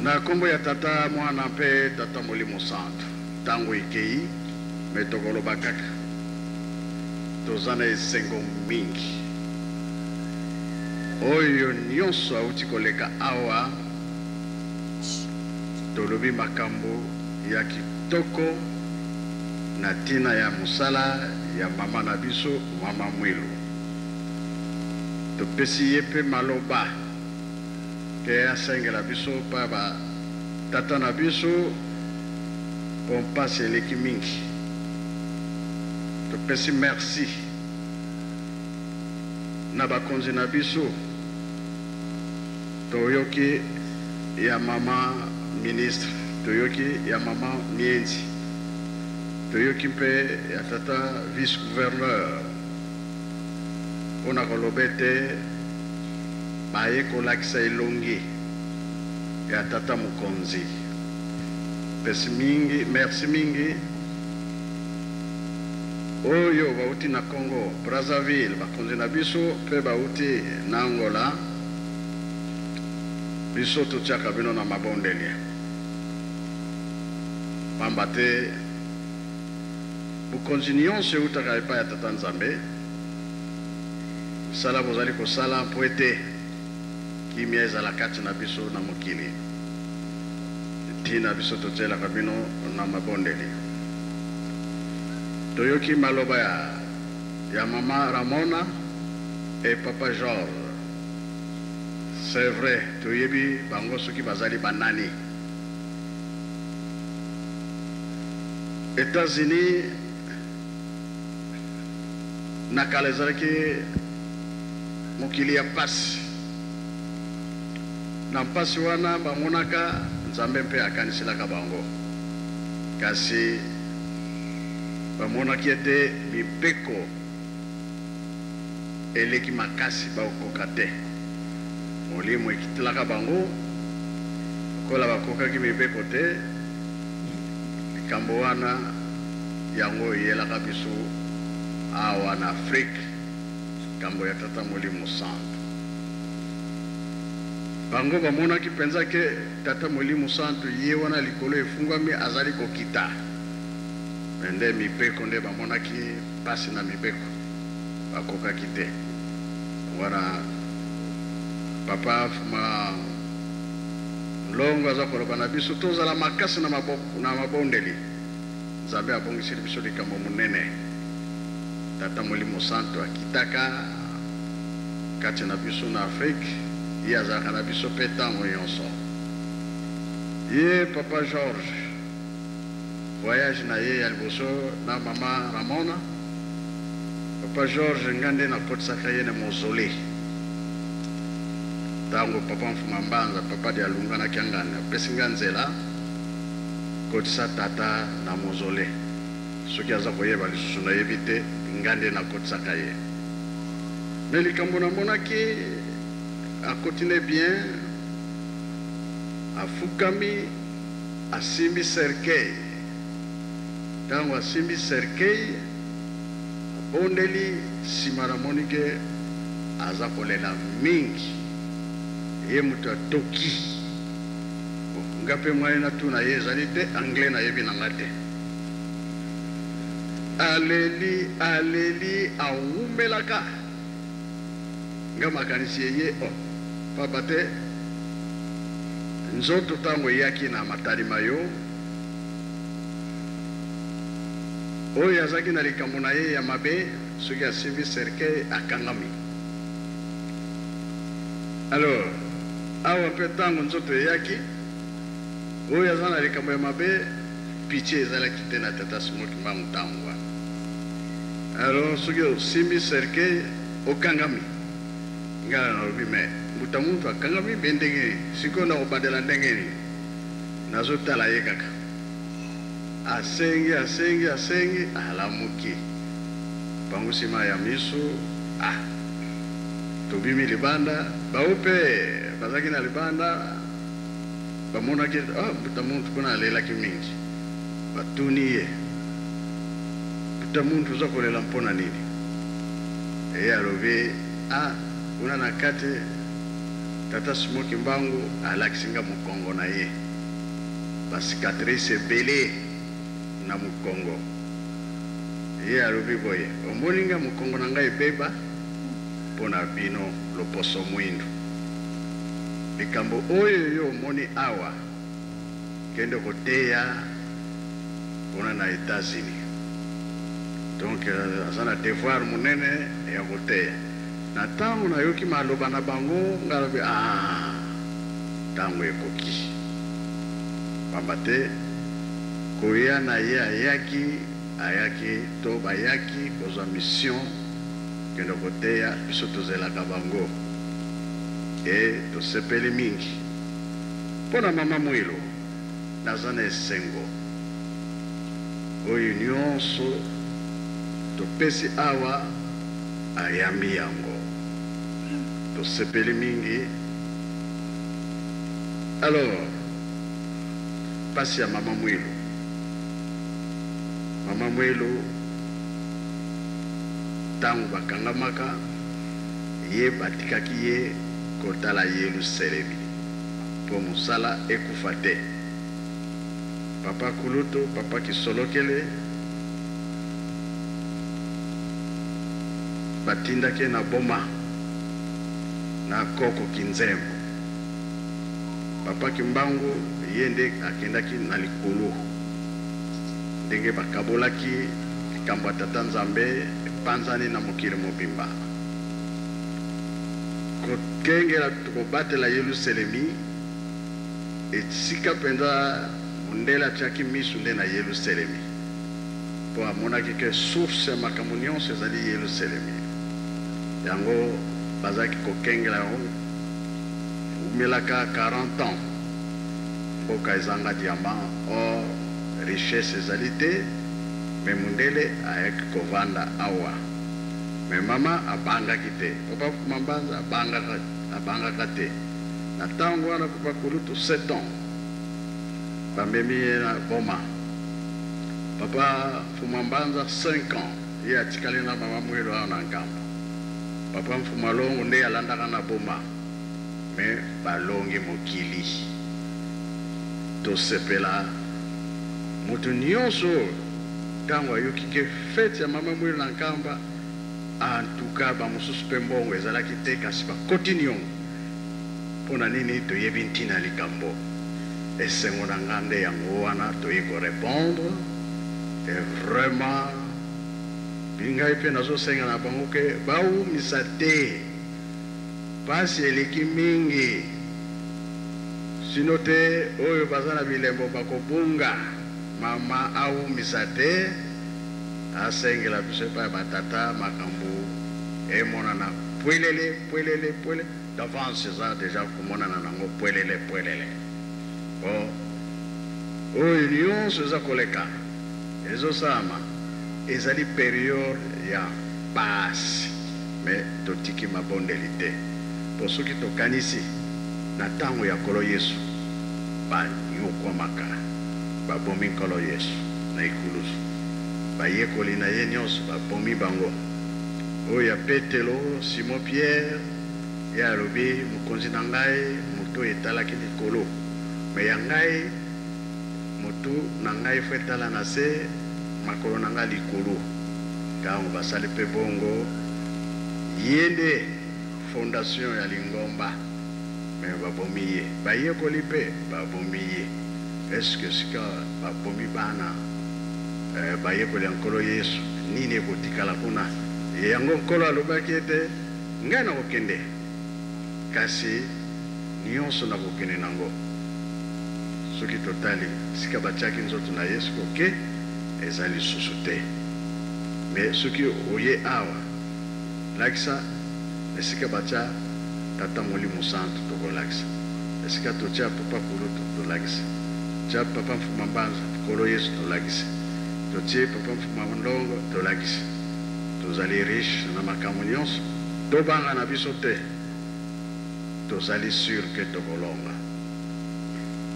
Na kombo ya Tata, Mwana mpe Tata Molimo Santu. Tango ekeyi mais tokoloba kaka toza na esengo mingi. Oyo nionso awuti koleka awa tolobi makambo ya kitoko na tina ya mosala ya mama na biso mama Mwilu. Topesi ye mpe maloba ke asengela biso pa ba tata na biso po mpasi eleki mingi. Topesi merci na bakonzi na biso. Toyoki ya mama ministre, toyoki ya mama Mienzi, toyoki mpe ya tata vice gouverneur mpo na koloba ete baye kolakisa elongi ya tata mokonzi. Pesi mingi, merci mingi oyo bauti na Congo Brazzaville, bakonzi na biso mpe bauti na Angola, biso totiaka bino na mabondeli, pamba te bokonzi nionso eutaka epai ya Tata Nzambe. Mosala bozali kosala mpo ete kimia ezala kati na biso na mokili, ntina biso totielaka bino na mabondeli. Toyoki maloba ya ya mama Ramona et papa Georges. C'est vrai, toyebi bango soki bazali ba nani. Etats-Unis na kala ezalaki mokili ya mpasi. Na mpasi wana bamonaka Nzambe mpe akaniselaka bango, kasi bamonaki ete mibeko eleki makasi, bakokoka te. Molimo ekitelaka bango lokola bakokaki mibeko te. Likambo wana yango eyelaka biso awa na Afrique, likambo ya Tata Molimo Santu. Bango bamonaki penza ke Tata Molimo Santu ye wana likolo efungwami azali kokita. Mais nde mibeko nde bamonaki pasi na mibeko, bakokaki te. Wana Papa Fuma Mlongo aza koloba na biso tozala makasi na maboko na mabondeli. Nzambe abongiseli biso likambo monene. Tata Molimo Santu akitaka kati na biso na Afrique, ye azalaka na biso pe tango nyonso. Ye Papa Georges, voyage na ye ya liboso na mama Ramona, Papa Georges nga nde nakotisaka ye na mausolee. Tango Papa Mfuma Mbanza, Papa Dialunga na Kiangani apesi nga nzela, kotisa tata na mausolee. Soki aza koyeba lisusu nayebi te, nga nde nakotisaka ye. Mais likambo namonaki, akoti ne bien, afukami, asimbi cercueil. Tango asimbi cercueil, abondeli, sima namoni ke aza kolela mingi. Ye mutu atoki. Bon, nga pe moyen natuna ye ezali te, anglais nayebi na nga te. Aleli, aleli, awumelaka. Nga makanisi eye, oh, pamba te nzoto tango eyaki na matadi ma yo, oyo azalaki na likambo na ye ya mabe, soki asimbi cercueil, akangami. Alors, awa mpe tango nzoto eyaki, oyo aza na likambo ya mabe, Pitie ezalaki te na tata Simon Kimbangu tango wana. Alors soki osimbi cercueil okangami. Nga nalobi mais mbuta muntu akangami be ndenge nini? Sikoyo nakobandela ndenge nini? Nazo tala ye kaka. Asengi asengi asengi alamuki. Pangusi mayi ya misu ah tobimi libanda baoyo pe bazalaki na libanda. Bamonaki ete ah, mbuta muntu kuna alelaki mingi. Batuni ye, Mbuta muntu, oza kolela mpo na nini? Ye alobi, Ah, kuna na kati, Tata Simon Kimbangu alakisi nga mokongo na ye, ba cicatrices ebele na mokongo. Ye alobi boye, omoni nga mokongo na nga ebeba mpo na bino loposo mwindu. Likambo oyo yo omoni awa, kende koteya kuna na Etats-Unis. Donc aza na devoir monene ya koteya. Na tango nayoki maloba na bango, ngai nalobi, Ah, tango ekoki! Pamba te koya na ye ayaki, ayaki to bayaki kozwa mission kende koteya, biso tozelaka bango et tosepeli mingi. Mpo na mama Muilu, naza na esengo oyo nionso topesi awa. Ayambi yango. Tosepeli mingi. Alors, pasi ya mama Muilu. Mama Muilu, tango bakangamaka ye, batikaki ye kotala Yeluselemi po mosala ekufa te. Papa kulutu, papa Kisolokele, Batindaki ye na Boma na koko Kinzembo. Papa Kimbangu ye nde akendaki na likolo. Ndenge bakabolaki likambo ya Tata Nzambe epanzani na mokili mobimba. Kokengela kobatela Yeluselemi, esika mpenza mondele atiaki misu nde na Yeluselemi. Mpo amonaki ke source ya makambo nionso ezali Yeluselemi. Yango bazalaki kokengela yango ewumelaka 40 ans. Mboka ezanga diamant, or, richesse ezali te, mais mundele ayaki kovanda awa. Mais mama abangaki te. Papa Fuma Mbanza abangaka, abangaka te. Na tango wana papa kulutu 7 ans bamemi ye na Boma. Papa Mfumua Mbanza 5 ans ye atikali na mama Muilu awa na Nkamba. Papa Mfumua Longo nde alandaka na Boma mais balongi mokili. Tosepela mutu nionso oyo tango ayoki ke fete ya mama Muilu na Nkamba en tout cas ba mosusu pe mbongo ezalaki te kasi bakoti niongo. Pona nini toyebi ntina ya likambo. Esengo na nga nde yango wana toye ko repondre et vraiment ngai pe nazo senga na bango ke bawumisa te pasi eleki mingi sinon te oyo baza na bilembo bako bunga mama awumisa te asengela biso epai ya ba tata makambu emonana pwelele pwelele pwele D'avance eza dejà komonana nango pwelele pwelele po oyo nionso eza koleka ezo salama ezali periode ya pasi mais totiki mabondeli te po soki tokanisi na tango ya Nkolo Yesu ba niokwamaka babomi Nkolo Yesu na ekulusu bayekoli na ye nionso babomi bango oyo ya Petelo Simon Pierre Ye alobi, Mokonzi na ngai, moto oyo etalaki likolo, mais ya ngai, motu na ngai faut etala na se, makolo na ngai likolo. Tango basali pe bongo, ye nde fondation ya lingomba, mais babomi ye. Bayekoli pe babomi ye. Est-ce que sika babomi bana, bayekoli ya Nkolo Yesu, nini ekotikala kuna? Yango Nkolo alobaki ete. Ngai nakokende, kasi nionso nakokende nango. Soki totali esika batiaki nzoto na ye soki oke eza lisusu te. Mais soki oye awa lakisa esika batia tata molimo santu tokolakisa esika totia papa kulutu tolakisa tia papa mfuma mbanza nkolo yesu tolakisi totie papa mfuma ndongo tolakisi. Tozali riche na makambo nionso, tobanga na biso te, tozali sur que tokolonga.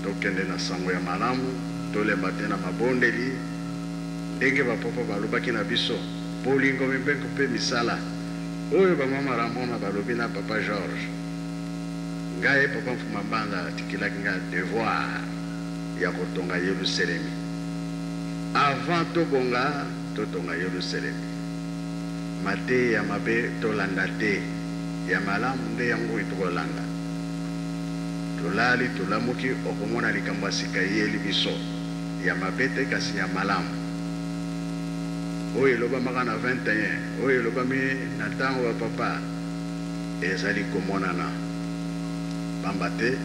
Tokende na sango ya malamu, tolemba te na mabondeli, ndenge ba papa balobaki na biso, bolingo, mibeko mpe misala, oyo ba mama Ramona balobi na papa Georges. Ngai Papa Mfuma Mbanza atikelaki ngai devoir ya kotonga Yeluselemi. Avant tobonga, totonga Yeluselemi. Mateya ya mabe tolanda te, ya malamu nde yango tokolanda. Tolali tolamuki, okomona likambo ya sika eyeli biso, ya mabe te kasi ya malamu. Oyo elobamaka na 21, oyo elobami na ntango ya papa, ezali komonana. Pamba te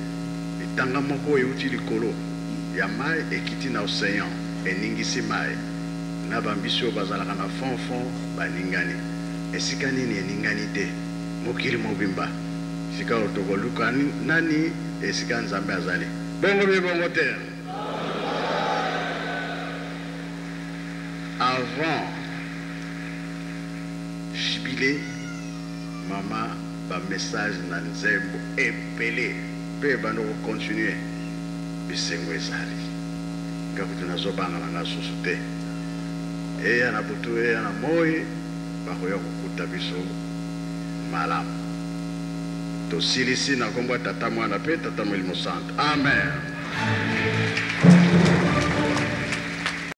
litanga moko euti likolo ya mai ekiti na ocean, eningisi mai, na bambisi oyo bazalaka na fond fond baningani. Esika nini eningani te? Mokili mobimba. Sikayo tokoluka nani esika Nzambe azali? Bongo be bongo te? Avant jubile, mama ba message na nzembo ebele pe ebanda ko continuer, bisengo ezali. Nga kutu nazobanga na nga susu te. Eya na butu eya na moyi, bakoya kokuta biso malamu. Tosilisi na kombo ya Tata, Mwana pe Tata Molimo Santu. Amen.